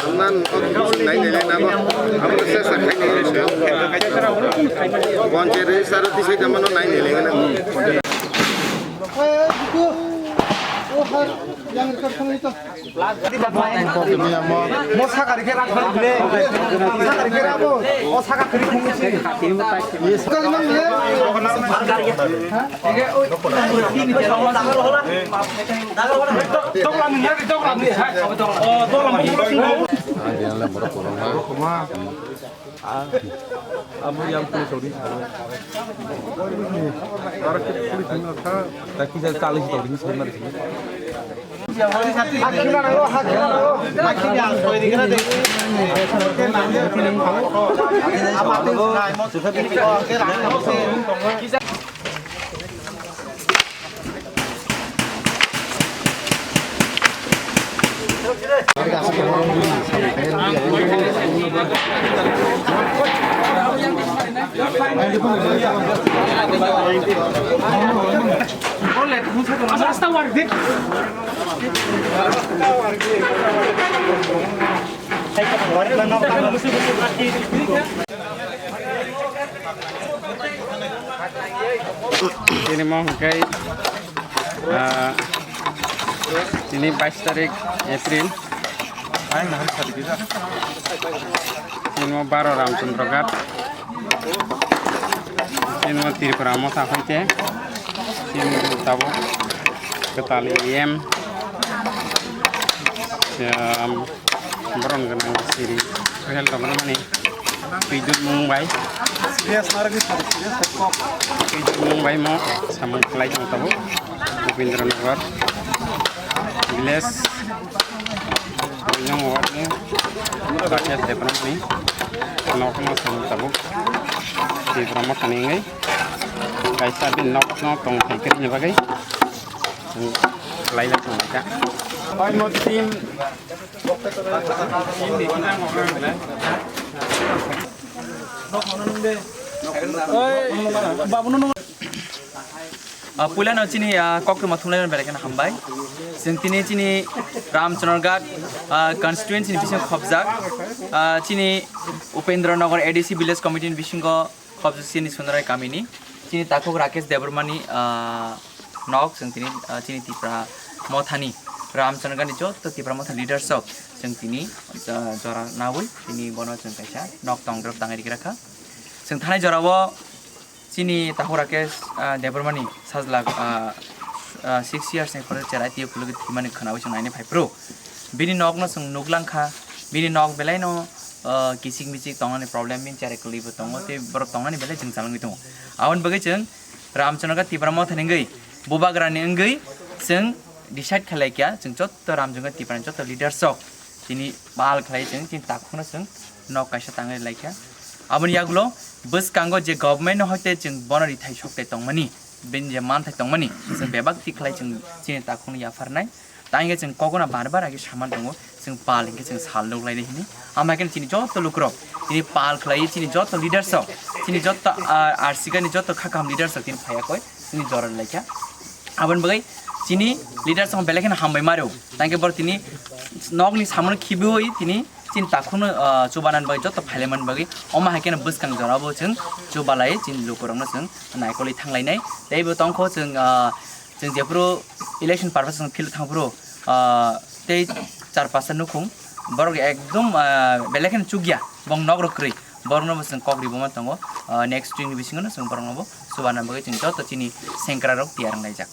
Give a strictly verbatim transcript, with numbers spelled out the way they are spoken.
Amnan nai nai nai namo. Amo se sa khai nai nai. Bonche re saro tisai tamano nai nai nai. Mo sakari khe rak thang bile. Sakari khe rabo. O saka kri khum si. Yes. Sakari mang bile. Doglam ni, doglam ni, ha, doglam. O, doglam ni. Ang dia le borok kurang ma. Amo yang puli todi. Aro ke puli todi kha. Taki jal chali todi sini mari sini. Tini mo hwnkhe, ah, tini bais tarik April. Tini mo baro Ramchandra Ghat. Tini mo Tripura motha hoite. Tini tabuk kwtal E M. Borok gwnang siri hotel tongmani Pijul Mumbai. Pijul Mumbai mo samung khlai tong tabuk Upendra Nagar village Buinong ward ni Rakesh Debbarma ni nok no samung tabuk Debbarma thani ngai kaisa bin nok no tong thai kri ni bagwi khlai la tong ka. Bai mo team Ah, puilano chini, ah, koktwma thumlaimani belai kheno hambai. Chwng tini chini Ramchandraghat, ah, constituency ni bisingo khopjak, ah, chini Upendra Nagar A D C village committee ni bisingo khopjak chini Sunarai kamini. Chini takhuk Rakesh Debbarmani, ah, nok chwng tini, ah, chini Tipra mothani Ramchandraghat ni joto Tipra motha leaders rok chwng tini, ah, jora nawi tini bono chwng kaisa nok tongdrop tangwi rikha. Chwng thanai jorao chini takhuk Rakesh, ah, Debbarmani sajla, ah, ah, six years ni phore chwrai twi phulugwi thwimani khwnawi chwng naina phai phuru. Bini nokno chwng nuklangkha, bini nok belaino, ah, kichik michik tongnani problem bini chwrai kwlwibo tongo, tei borok tongnani belai jwngchalwngwi tongo. Aboni bagwi chwng Ramchandraghat Tipra mothani wngwi, bubagrani wngwi chwng decide khlai kha, chwng joto Ramchandraghat Tiprani joto leaders rok chini pal khlai chwng chini takhukno chwng nok kaisa tangwi lai kha. Aboni yagulo bwskango je government no hoite chwng bono rithai sok tei tongmani, bini je manthai tongmani, chwng bebak tik khlai chwng chini takhukno yapharnai. Tangkhe chwng kokno bar bar age saman tongo, chwng pal hinkhe chwng sal nuk lainai hini. Ama khe chini joto lukurok, chini pal khlai chini joto leaders rok, chini joto, ah, R C K ni joto kha kaham leaders rok chini phaiya koi, chini jora lai kha. Aboni bagwi chini leaders rok belai kheno hambai maro. Tangkhe borok tini nokni samono khibiwi tini chini takhukno, ah, chubanani bagwi joto phailaimani bagwi omo hai kheno bwskang jorabo chwng chubalai chini lukurokno chwng naikolwi thanglainai. Tei bo tongkho chwng, ah, chwng jephuru election purpose chwng field thangphuru, ah, tei char pasta nukhung borok ekdom, ah, belai kheno chukya bong nok rok kwrwi borokno bo chwng kok riboma tongo. Ah, next week ni bisingo no chwng borokno bo chubanani bagwi chwng joto chini sengkra rok tiyar wnglaijak.